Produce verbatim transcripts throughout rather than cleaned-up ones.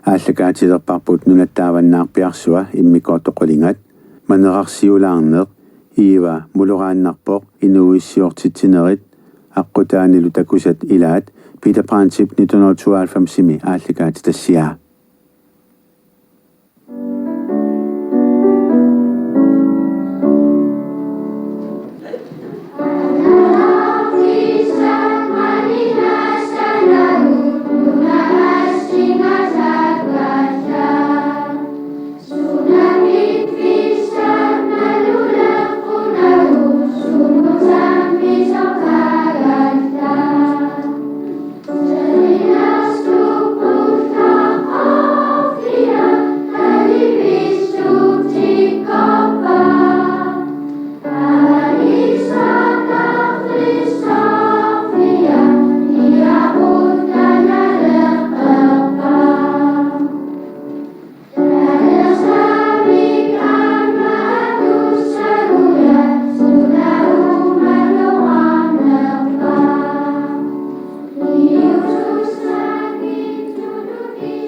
Aallakaatilerparput Nunatta Avannaarpiarsua immikkoortoq qulingat, Manerarsiulaarneq, Iiva Muloraannarpoq, Inuuissiortitsinerit, aqqutaanilu takusat ilaat, Peter Brandtip nitten hundrede tooghalvfemsimi aallakaatitassiaa.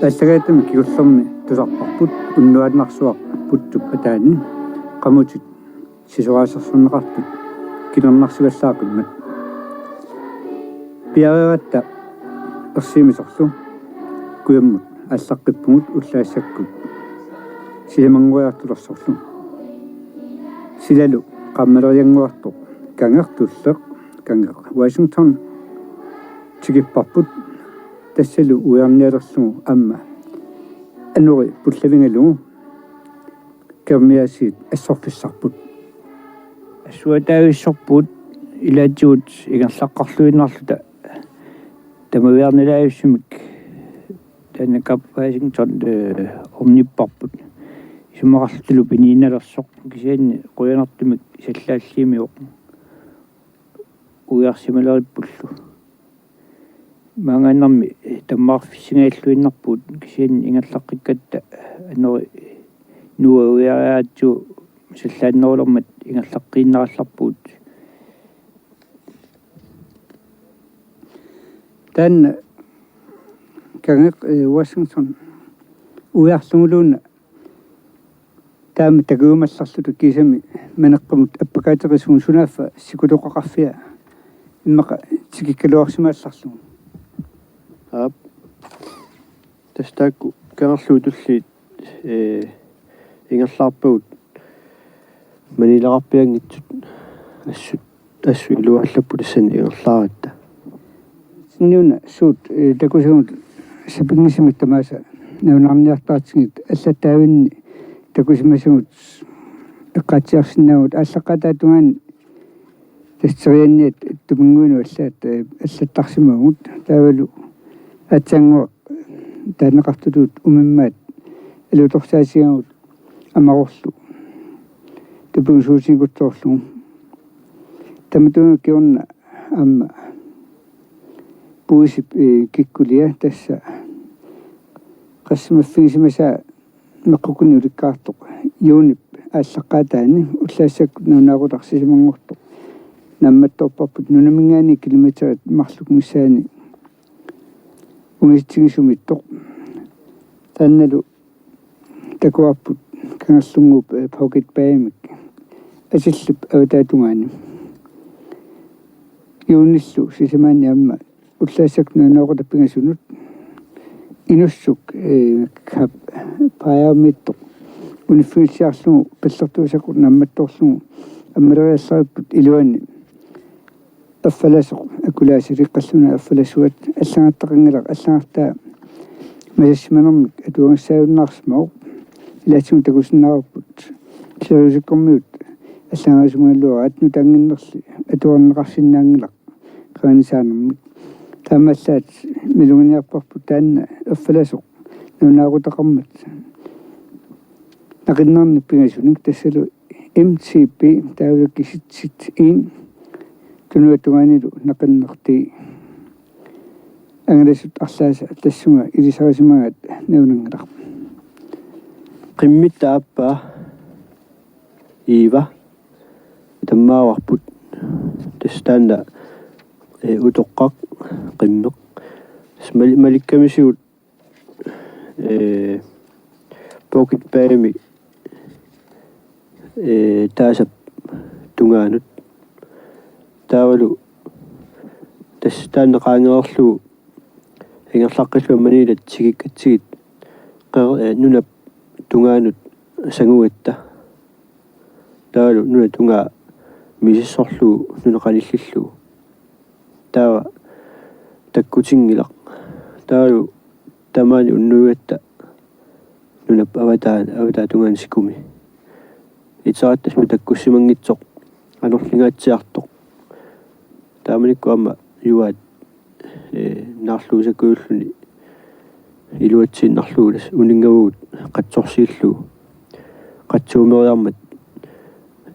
Aallakaatitami kingullermi tusarparput Unnuaannarsuaq Puttup ataani, qamutit sisoraasersorneqartut kilernarsivallaaqqimmat. Piareeratta ersiumisorlu kujammut aallaqqippugut ullaassakkut sisamanngoriartulersorlu. Silalu qaammaleriannguartoq Kangertulleq, Kanger Washington tikipparput, tassalu uiarnialerlugu aamma anori pullavigalugu kermiaasiit assorfissarput. Assuataavissorput ilaatigut ingerlaqqarluinnarluta tamaviarnilaajussummik taanna Kap Washington, eh, ornipparput. Isumaqarlutalu piniinnalersoq kisianni qujanartumik sallaalliimivoq uiarsimalerippullu. Maanngaannarmi tammaarfissingajalluinnarpugut kisianni ingerlaqqikkatta anori nuuiariaratsigu sallaannerulermat ingerlaqqiinnarallarpugut. Taanna Kangeq, eh, Washington uiarluguluunniit taama takujumallarluta kiisami maneqqamut appakaateqisugut, sunaaffa sikutoqaqarfia immaqa tikikkaluarsimaallarlugu. Aap. Tassa taakku kangerluut tulliit, ee, ingerlaarpagut maniileqarpianngitsut assut, assut iluaallapput tassani ingerlaaratta. Sinniuna suut, ee, takusagut sapinngisamik tamaasa nalunaarniartaratsigit allattaavinni takusimasagut eqqaatsiarsinnaavugut aallaqqaataata tungaani. Tassa terianniat tupinnguinut allaat, eh, allattarsimavugut taavalu aatsaannguaq taaneqartutut umimmaat alutorsaasigagut amarorlu tupigusuutigiikutsoorlugu. Tamatuma kingorna aamma puisip, eh, kikkulia tassa qassimaffigisimasa meqqukkunni ulikkaartoq juunip aallaqqaataani ullaassakkut nalunaaqutaq sisamanngortoq naammattoorparput nunaminngaanniit kilometerit marluk missaanni ungasitsigisumiittoq. Taannalu takuarput Kangerlunnguup, eh, Phuket Bay-mik Atillup avataatungaani. Juunillu sisamaanni aamma ullaassakkut nalunaaqutaq pingasunut inussuk, eh, Kap Paya-miittoq uniffigitsiarlugu qillertuusakkut naammattoorlugu ammaleriallaripput iluani. Affalasoq akulaasaliiqqalluni affalasuat allagartaqanngilaq, allagartaa masassimanermik atuagassaajunnaarsimavoq. Ilaatigut takusinnaavarput Siriusikkormiut allagaasimagalluaraat nutaannginnerli atuarneqarsinnaanngilaq qanganisaanermik. Taamaallaat maluginiarparput taanna affalasoq nalunaaqutaqarmat naqinnernik pingasunik tassalu M T B taavalu kisitsit en tunuatungaanilu naqinnerti angalasut arlaasa tassunga ilisarisimagaat nalunanngilaq. Qimmitta aappaa Iiva tammaavarput tassa taanna, eh, utoqqaq qimmeq. Tassa mali-, malikkamisigut ee, Pocket Paymi, ee, taasap tungaanut. Taavalu tassa taanna qaangereerlugu ingerlaqqillugu maniilat tikikkatsigit qer-, ee, nunap tungaanut sangugatta. Taavalu nunap tungaa misissorlugu nuna qanillillugu. Taava takkutinngilaq. Taavalu tamaani unnuigatta nunap avataa, avataa tungaanut sikumi. Iteratta sumi takkussimanngitsoq anorlingaatsiartoq. Taamanikkut aamma juaat, ee, naarluusakujulluni iluatsiinnarlugu tassa uninngavugut qatsorsiillugu. Qatsuumeriarmat,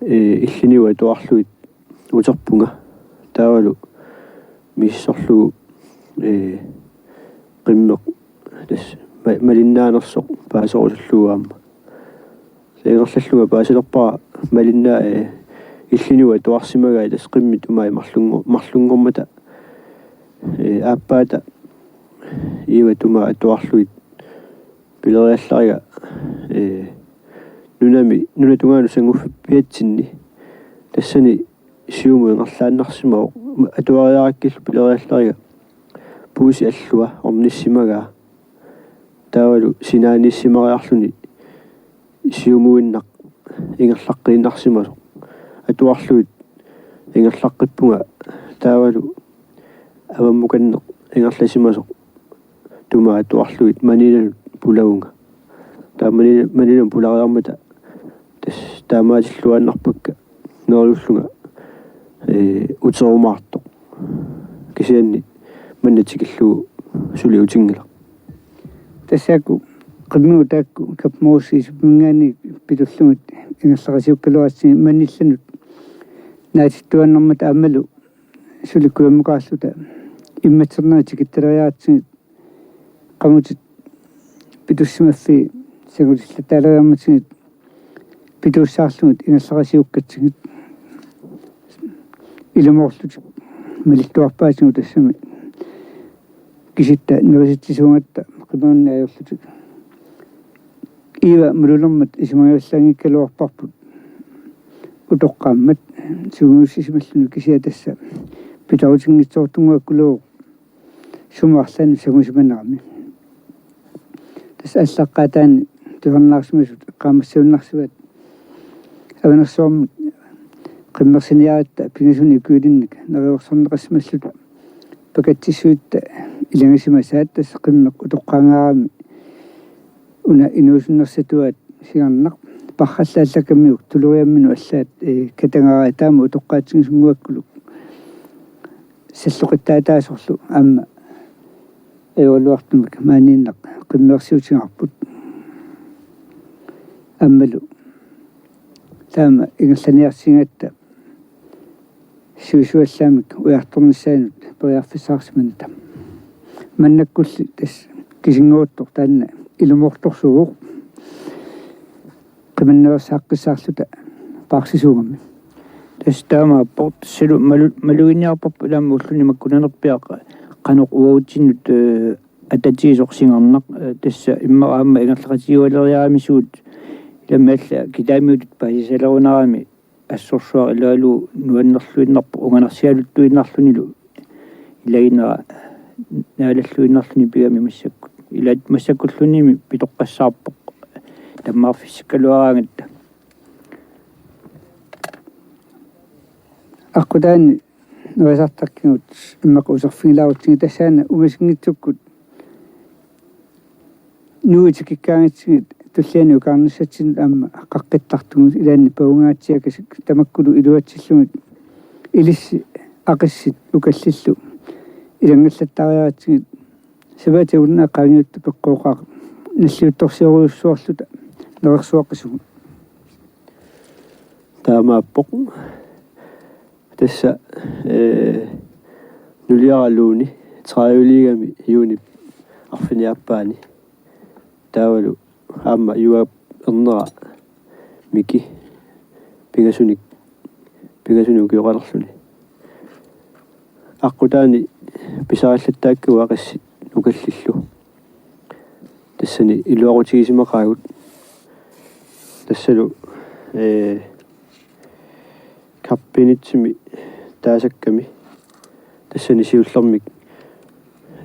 ee, illiniut atuarlugit uterpunga. Taavalu misissorlugu, ee, qimmeq tassa ma-, malinnaanersoq paaserusullugu aamma. Ingerlallunga paasilerpara malinnaa, ee, illiniut atuarsimagai tassa qimmit umaat marlunngo-, marlunngormata, ee, aappaata iivat umaat atuarlugit pileriallariga, ee, nunami, nunap tungaanut sanguffiatsinni tassani siumut ingerlaannarsimavoq, atuariarakkillu pileriallariga puusi allua ornissimagaa. Taavalu sinaaniissimariarluni siumuinnaq ingerlaqqiinnarsimasoq. Atuarlugit ingerlaqqippunga taavalu avammukanneq ingerlasimasoq tuma atuarlugit maniilanut pulavunga. Taava maniila-, maniilanut pulariarmata tassa taamaatilluaannarpakka neriullunga, ee, uterumaartoq. Kisianni manna tikillugu suli utinngilaq. Tassaakkut qimmigut taakku Kap Morris Isupiminngaanniit pitullugit ingerlaqatigiukkaluaratsigit maniilanut naatittuaannarmata aammalu suli kujammukaarluta immatsernerit tikittaleriaratsigit qamutit pitussimaffii sangutillattaaleriarmatigit pituussaarlugit ingerlaqatigiukkatsigit ilumoorlutik malittuarpaatigut tassami kisitta nerisitsisuugatta qimmigunni ajorlutik. Iiva malulermat isumagivallaanngikkaluarparput utoqqaammat sungiussisimalluni kisianni tassa pitorutinngitsoortunnguakkuluuvoq sumut arlaannut sangusimanerami. Tassa allaqqaataani tusarnaarsimasut eqqaamasassannarsivaat Avanersuarmi qimmersiniaratta pingasunik ukiulinnik neriorsorneqarsimalluta pakatsissuitta ilagisimasaat tassa qimmeq utoqqaangaarami una inuusunnersatuaat sigarnaq parrallaallakamiuk tuloriamminut allaat, ee, katagaarai taama utoqqaatigisunnguakkuluk salloqittaataasorlu aamma ajoraluartumik maaniinnaq qimmeersiutigaarput. Aammalu taama ingerlaniartigigatta sivisuallaamik ujartornissaanut periarfissaqarsimanata. Maannakkulli tassa kisinnguuttoq taanna ilumoortorsuuvoq qimannaveersaaqqissaarluta paarsisuugami. Tassa taamaappoq, tassalu malu-, maluginiarparput ilaammi ulluni makkunnanerpiaq qanoq uagutsinnut, ee, atatigisoq sigarnaq, ee, tassa immaqa aamma ingerlaqatigiualeriaramisugut ilaammi alla kitaamiutut paasisalerunarami assorsuaq ilaalu nuannerluinnarpoq unganarsialuttuinnarlunilu ilaginera naalalluinnarluni pigami massakkut. Ilaat massakkulluunniimmi pitoqqassaarpoq tammaarfissikkaluaraangatta. Aqqutaani nuisartakkigut immaqa uterfigilaarutsigit tassaana ungasinngitsukkut nuutikikkaangatsigit tulliani ukaarnissatsinnut aamma qaqqittartugut ilaanni pavungaatsiakasik tamakkulu iluatsillugit ilissi aqissit ukallillu ilanngallattaariaratsigit savaatigut una qaangiuttoq peqqooqaaq nalliuttorsiorujussuarluta nerersuaqisugut. Taamaappoq. Tassa, ee, nuliaraluunniit tredive-ligami juunip arfineq-aappaani. Taavalu aamma juaap ernera Miki pingasunik, pingasunik ukioqalerluni. Aqqutaani pisarillattaakkagut aqissit ukallillu. Tassani iluaqutigisimaqaagut. Tassalu ee Kappinitsimi taasakkami. Tassani siullermik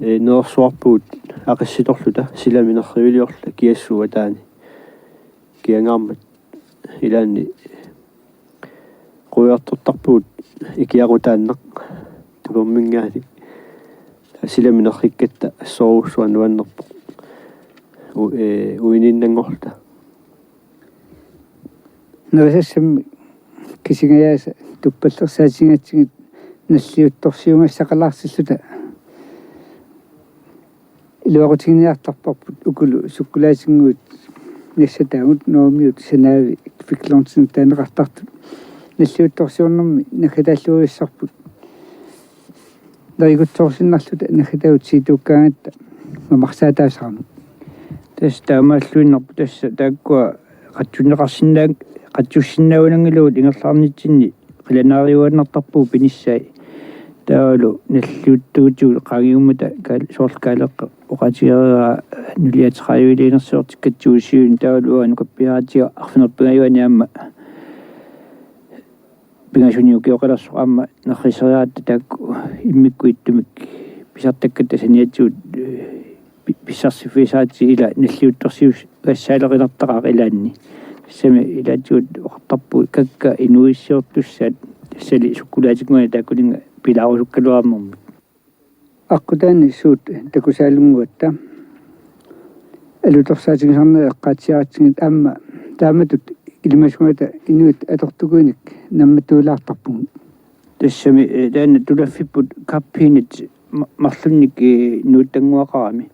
ee nersuarpugut aqissitorluta silami nerriviliorluta kiassuup ataani. Kiangaarmat ilaanni quiartortarpugut ikiaqutaannaq tuperminngaanniit. Silami nerrikkatta assorujussuaq nuannerpoq. U-, ee, uiniinnanngorluta. Nerisassammi kisingajaasa tuppallersaatigigatsigit nalliuttorsiugassaqalaarsilluta iluaqutiginiartarparput ukulu sukkulaatinnguit nassataagut Noomiut Sanaavi Kvikk Lunsenilu taaneqartartut. Nalliuttorsiornermi naggataalluassarput. Nerikutsoorsinnarluta naggatagut siituukkaangatta mamarsaataasarami. Tassa taamaalluinnarpoq tassa taakkua qatsunneqarsinnaa-, qatsussinnaagunanngilagut ingerlaarnitsinni qilanaariuaannartarpugut pinissai. Taavalu nalliuttuutigut qaangiummata kaal-, soorlu Kaaleeqqap oqaatigereeraa nuliateqaajuviliinersiortikkatsigu siuni taavalu uanga nukappiaratsigu arfineq-pingajuani aamma pingasuni ukioqalersoq aamma nerriseriaratta taakku immikkut ittumik pisartakkatta saniatigut ee pi-, pissarsiffigisaratsigu ila nalliuttorsiugassaaleqinartaqaaq ilaanni. Tassami ilaatigut oqartarpugut kakka inuuissiortussaat tassali sukkulaatinnguanik taakkuninnga pilaarusukkaluarnermik. Aqqutaani suut takusaalunnguatta alutorsaatigisarnerit eqqaatsiaratsigit aamma taamatut ilimasugata inuit atortukuinik nammattuilaartarpugut. Tassami ee taanna tulaffipput Kappinit ma-, marlunnik ee nuuttannguaqarami.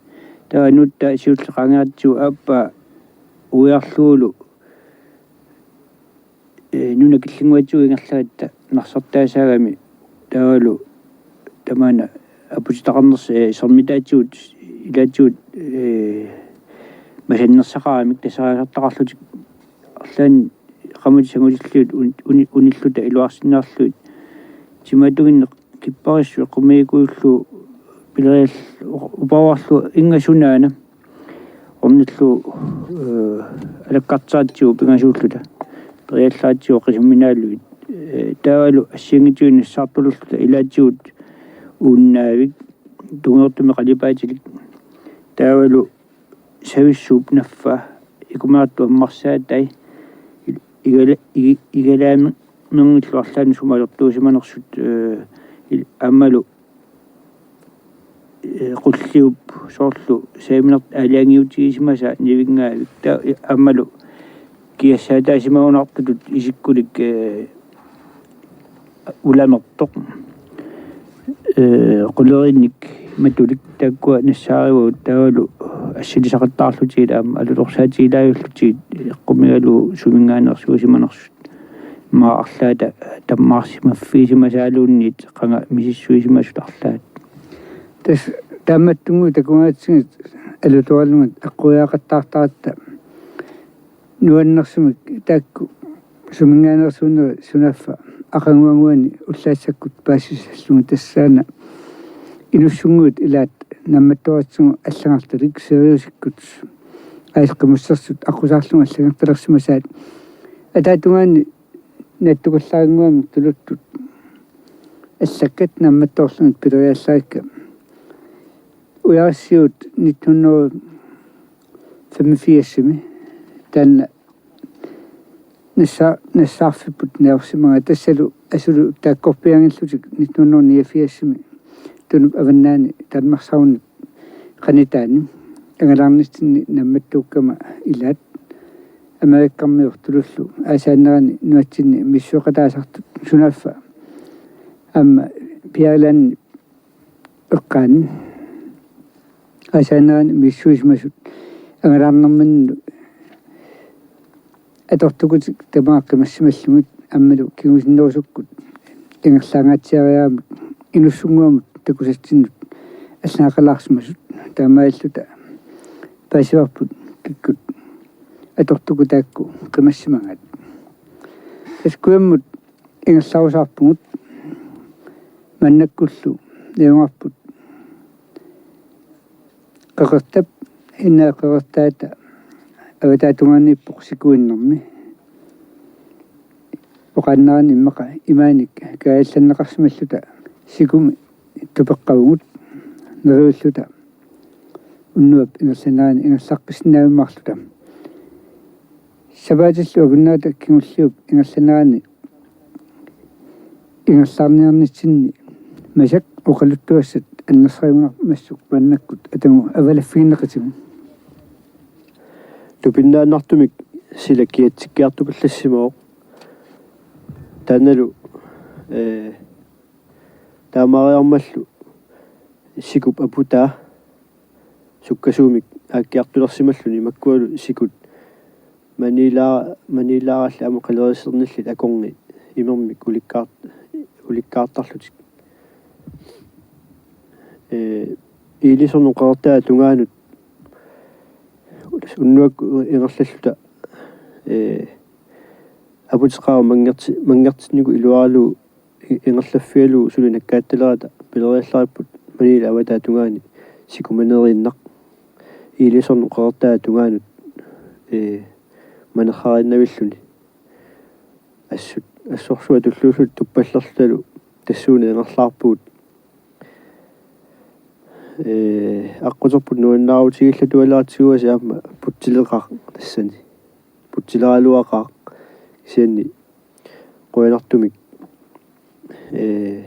Taava nuuttaa siulleq qaangiaratsigu aappaa uiarlugulu ee nuna killinnguatsigu ingerlagatta narsartaasaagami taavalu tamaana aputitaqarnersi ee sermitaatigut ilaatigut ee masannersaqaramik taseraasartaqarlutik arlaannik qamutit sangutillit un-, uni-, unilluta iluarsinnaarlugit. Timatuginneq kipparissut eqqumiikuullu pileriall-, uparuarlu inga sunaana. Ornillu ee alakkartaratsigu pingasuulluta. Periallaratsigu qisuminaalugit. Ee taavalu assigiinngitsunik nassaartulerluta ilaatigut uunnaavik tungiortumik qalipaatilik. Taavalu savissuup naffaa ikumaartup ammarsaatai igala-, igi-, igalaami-, -merngillu arlaannik sumalertuusimanersut ee il-, aammalu ee qulliup soorlu saaminertut aalajangiutigisimasaa nivinngaavik. Taava ee aammalu kiassaataasimagunartutut isikkulik ee ulamertoq. Ee quleriinnik matulik taakkua nassaarivagut taavalu assilisaqattaarlutigit aamma alutorsaatigilaajullutigit eqqumigalugu suminngaanneersuusimanersut. Immaqa arlaata tammaarsimaffigisimasaaluunniit qanga misissuisimasut arlaat. Tassa taamaattunnguit takugaatsigit alutoralugit aqquriaqattaartaratta nuannersumik taakku suminngaanneersuunerit sunaaffa aqaguaguani ullaassakkut paasissallugu tassaana inussunnguit ilaat nammattoratsigu allagartalik Siriusikkut aasiit qimussersut aqqusaarlugu allagartalersimasaat ataatungaani naatsukullarinnguamik tuluttut allakkat nammattoorlugit pileriallarikka. Ujarassiuut nitten hundrede femogfirsimi taanna nassa-, nassaarfipput niorsimaga tassalu asulu taakkorpianngillutik nitten hundrede niogfirsimi Tunup avannaani Danmarkshavnip qanitaani angalaarnitsinni nammattuukkama ilaat Amerikkarmiortulullu aasaanerani nuatsinni misissueqataasartut sunaaffa aamma Peary Landip eqqaani aasaanerani misissuisimasut angalaarnerminni atortukutik tamaat qimassimallugit aammalu kingusinnerusukkut ingerlaangaatsiariaramik inussunnguamut takusatsinnut allagaqalaarsimasut taamaalilluta paasivarput kikkut atortukut taakku qimassimagaat. Tassa kujammut ingerlarusaarpugut maannakkullu najugaqarput Qeqertap Innaat Qeqertaata avataatungaaniippoq sikuinnarmi. Oqaannarani immaqa imaanik kaajallanneqarsimalluta sikumi tupeqqavugut neriulluta unnuap ingerlanerani ingerlaqqissinnaajummaarluta. Sapaatillu akunnaata kingulliup ingerlanerani ingerlaarniarnitsinni Masak oqaluttuassat annersarinarmassuk maannakkut atagu avalaffiginneqatigut. Tupinnaannartumik sila kiatsikkiartupallassimavoq. Taannalu, ee, taamaariarmallu sikup aputaa sukkasuumik aakkiartulersimalluni makkualu sikut maniilaa-, maniilaarallit aamma qaleriissernillit akorngi imermik ulikkaart-, ulikkaartarlutik. Ee, Iilisornerup qeqertaa tungaanut unnuakkut ingerlalluta, ee, aputeqaaq manngerti-, manngertinnikut iluaralugu i-, ingerlaffigalugu suli nakkaattalerata pileriallaripput maniilat avataa tungaani sikumaneriinnaq Iilisornerup qeqertaa tungaanut, ee, manerrariinnavilluni. Assut, assorsuaq tulluulluta tuppallerlutalu tassuuna ingerlaarpugut. Ee, aqquterput nuannaarutigiilluta tualeratsigu aamma putsileqaaq tassani. Putsileraluaqaaq kisianni qujanartumik, ee,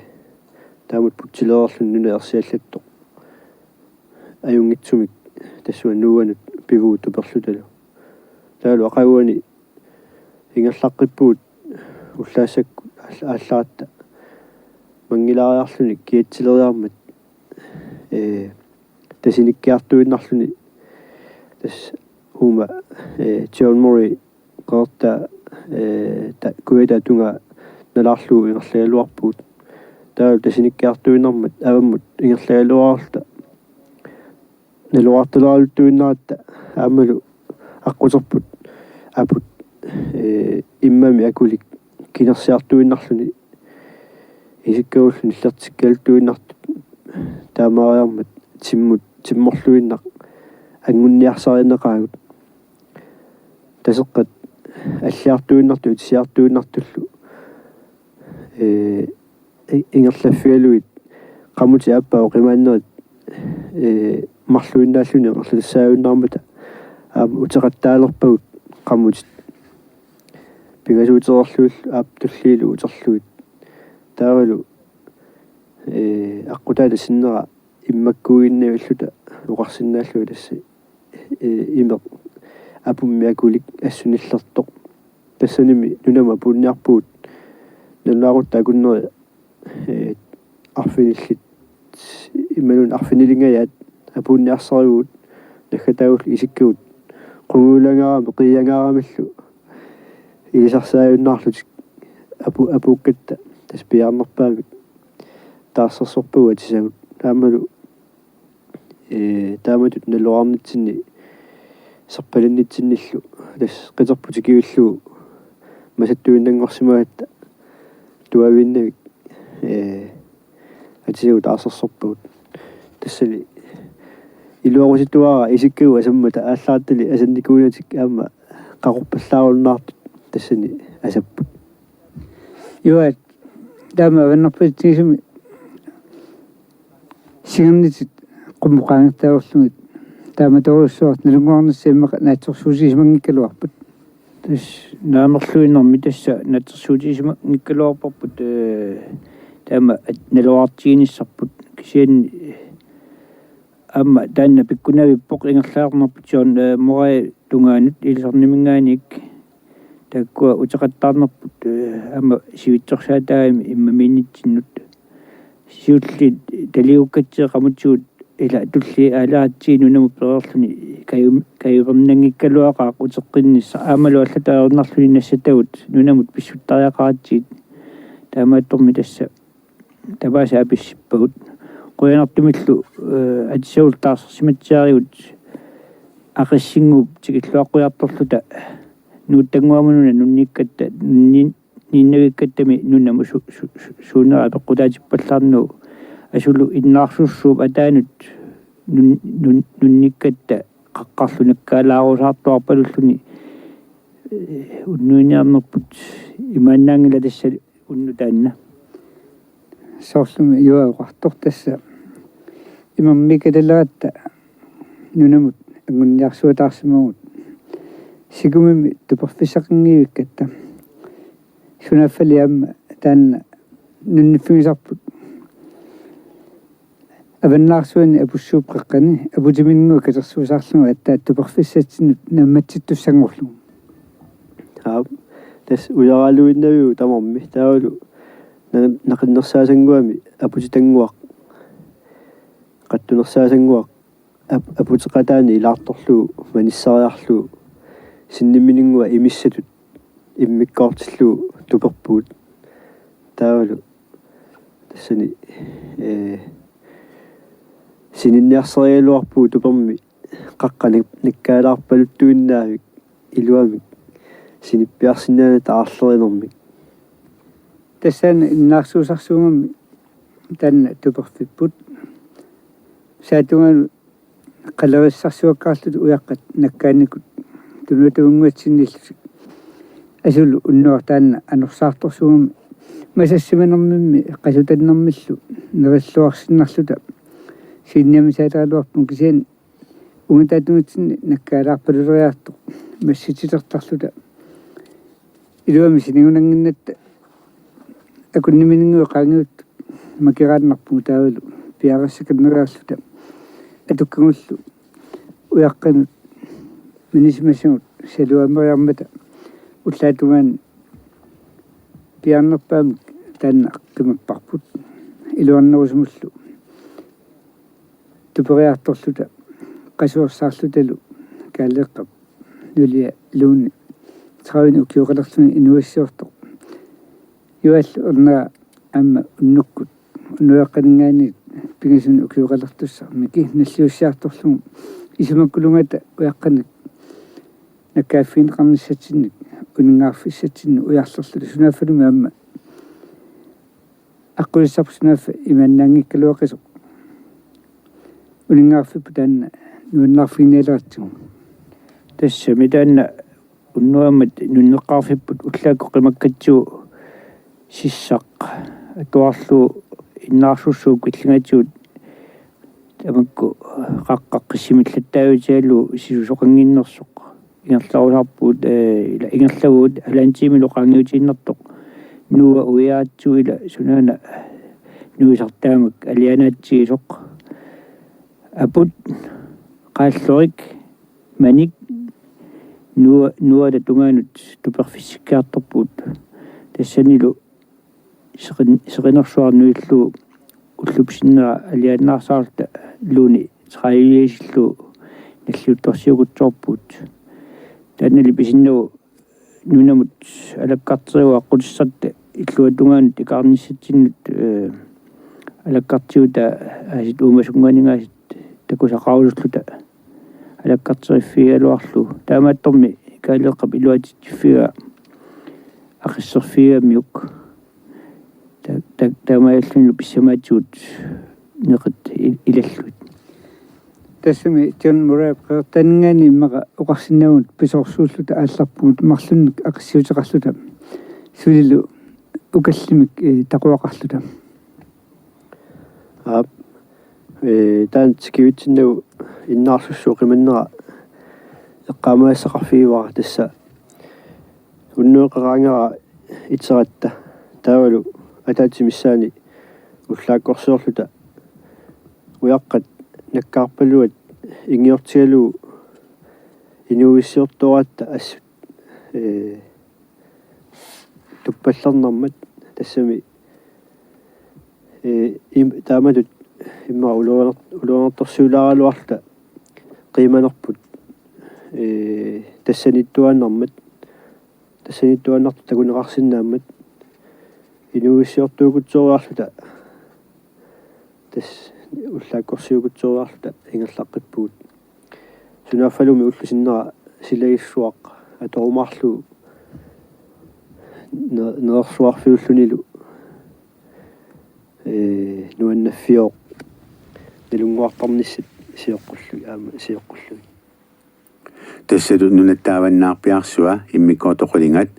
taamatut putsilereerluni nuna ersiallattoq ajunngitsumik tassunga nuuanut pivugut tuperlutalu. Taavalu aqaguani ingerlaqqippugut ullaassakkut aall-, aallaratta manngilaariarluni kiatsileriarmat, ee, tasinikkiartuinnarluni tassa uuma, ee, John Murray qeqertaa, ee, ta-, kujataa tungaa nalaarlugu ingerlagaluarpugut. Taavalu tasinikkiartuinnarmat avammut ingerlagaluarluta naluartaleraluttuinnaratta aammalu aqquterput aput, ee, immami akulik kinersiartuinnarluni isikkagullu nillertikkaluttuinnartut taamaariarmat timmut, timmorluinnaq anguniarsarineqaagut. Taseqqat alliartuinnartut itisiartuinnartullu, ee, i-, ingerlaffigalugit qamutit aappaa oqimaannerit, ee, marluinnaalluni ingerlatassaajunnaarmata aamma uteqattaalerpagut qamutit pingasuutereerlugillu aap tulliilu uterlugit. Taavalu, ee, aqqutaata sinnera immakkuuginnavilluta oqarsinnaallunga tassa, ee, imeq apummi akulik assunillertoq. Tassanimi nunamut apuunniarpugut nalunaaqutaq akunneri, ee, arfinillit imaluunniit arfinilingajaat apuunniarsarivugut naggataagullu isikkagut qungujulangaaramik qiiangaaramillu ilisarsaajunnaarlutik apu-, apuukkatta tassa piaarnerpaamik taarsersorpagut atisagut. Aammalu, ee, taamatut naluarnitsinni serpalinnitsinnillu tassa qiterput tikivillugu masattuinnanngorsimagatta tuaviinnavik, ee, atisagut taarsersorpagut. Tassani iluaqutituaraa isikkagut asammata aallarattali asannikuunatik aamma qaqorpallaarunnaartut tassani asapput. Juaat, taama avannarpatitsigisumik singernitit qummut qaangertaalerlugit taamatorujussuaq nalunnguarnissaq immaqa naatsorsuutigisimanngigaluarpat. Tassa naamerluinnarmi tassa naatsorsuutigisimanngigaluarparput, ee, taama at-, naluartiginissarput kisianni, ee, aamma taanna pikkunavippoq ingerlaarnerput John, ee, Murray tungaanut Iilisorniminngaanniit. Taakkua uteqattaarnerput, ee, aamma sivitsorsaataagami immamiinnitsinnut. Siulliit taliukkatsigit qamutigut ila tulliit aalaratsigit nunamut pereerluni kaju-, kajuvernanngikkaluaqaaq uteqqinnissaq aammalu allatut ajornarluni nassatagut nunamut pissuttariaqaratsigit. Taamaattormi tassa tamaasa apissippagut. Qujanartumillu, ee, atisagut taarsersimatsiarigut Aqissinguup tikilluaqqujartorluta nuuttannguamut una nunnikkatta nunni-, niinnagikkattami nunamut su-, su-, su-, suunera apeqqutaatippallaarnagu asulu innaarsussuup ataanut nun-, nun-, nunnikkatta qaqqarlu nakkaalaarusaartuarpalulluni, eh, unnuiniarnerput imaannaanngilaq tassa unnuk taanna. Soorlumi Juaaq oqartoq tassa imermik alaleratta nunamut anguniarsuataarsimavugut. Sikumimi tuperfissaqanngivikkatta. Sunaaffali aamma taanna nunniffigisarput. Avannaarsuani apussuup qaqqani aputiminnguaq katersuusaarlugu aatsaat tuperfissatsinnut naammatsittussanngorlugu. Aap, tassa ujaraaluinnaviuvoq tamarmi taavalu na-, naqinnersaasannguami aputitannguaq, qattunersaasannguaq ap-, aputeqataani ilaartorlugu manissariarlugu sinnimmininnguaq imissatut immikkoortillugu tuperpugut. Taavalu tassani, eh, sininniarsarigaluarpugut tupermi qaqqat nak-, nakkaalaarpaluttuinnaavik iluamik sinippiarsinnaanata aarlerinermik. Tassani innaarsuusarsuugamik taanna tuperfipput. Saattugalu qalerissarsuakkaarlutik ujaqqat nakkaannikut tunuatavunguatsinniillutik. Asulu unnuaq taanna anorsaartorsuugami masassimanermimmi qasutannermillu nerilluarsinnarluta siiniamisaataraluarpugut kisianni ungataatungitsinni nakkaalaarpaluleriartoq massitilertarluta iluamik sinigunannginnatta akunnimininnguit qaangiuttut makeraannarpugut taavalu piareersikaneriarluta atukkagullu ujaqqanut minisimasagut saluameriarmata ullaap tungaani piaarnerpaamik taanna qimapparput iluarnerusumullu tuperiartorluta qasuersaarlutalu Kaaleeqqap nulia Luuni tredive ukioqalerluni inuuissiortoq. Juaallu ernera aamma unnukkut unnueqqaninngaanniit pingasuni ukioqalertussaq Miki nalliussiartorlugu isumakkuluungaata ujaqqanik nakkaaffigineqarnissatsinnik uninngaarfissatsinnik ujarlerluta sunaaffalumi aamma aqqutissarput sunaaffa imaannaanngikkaluaqisoq. Uninngaarfipput taanna nuannaarfiginialeratsigu. Tassami taanna unnuammat nunneqqaarfipput ullaakkut qimakkatsigu sissaq atuarlugu innaarsussuup killingatigut tamakku qaqqat qissimillattaavitigalugu sisusoqannginnersoq ingerlarusaarpugut, eh, ila ingerlavugut halvanden tiimilu qaangiutiinnartoq. Nuua uiaatsu ila sunaana nuisartaamak alianaatsigisoq. Aput, qaalluarik, manik, nuua, nuuata tungaanut tuperfissikkiartorpugut. Tassanilu seqin-, seqinersuarnuillu ullup sinnera aliannaarsaarluta Luuni tredive-isillu nalliuttorsiukutsoorpugut. Taannali pisinnagu nunamut alakkarterigut aqqutissarta illuatungaanut ikaarnissatsinnut, eh, alakkartigut aasiit uumasunnguaninngaasiit takusaqarusulluta alakkarteriffigigaluarlugu. Taamaattormi Kaaleeqqap iluatsitsiffigaa aqisserfigigamiuk. Ta-, ta-, taamaalillunilu pissamaatigut neqit i-, ilallugit. Tassami John Murray Qeqertaninngaanniit immaqa oqarsinnaavugut pisoorsuulluta aallarpugut marlunnik aqissiuteqarluta sulilu ukallimik, eh, taquaqarluta. Aap, eh, taanna tikivitsinnagu innaarsussuup qimannera eqqaamasassaqarfigivara tassa unnueqaraangara iteratta taavalu ataatsip missaani ullaakkorsiorluta ujaqqat nakkaarpaluat ingiortigalugu inuuissiortooratta assut, eh, tuppallernarmat tassami, eh, im-, taamatut immaqa uluaner-, uluanertorsiulaaraluarluta qiimanerput, eh, tassaniittuaannarmat, tassaniittuaannartut takuneqarsinnaammat inuuissiortuukutsooriarluta tassa ullaakkorsiukutsooriarluta ingerlaqqippugut. Sunaaffalumi ullup sinnera silagissuaq atorumaarlugu ne-, nerersuarfiullunilu, ee, nuannaffioq nalunnguartarnissat sioqqullugit, aamma sioqqullugit. Tassalu nunatta avannaarpiarsua immikkoortoq qulingat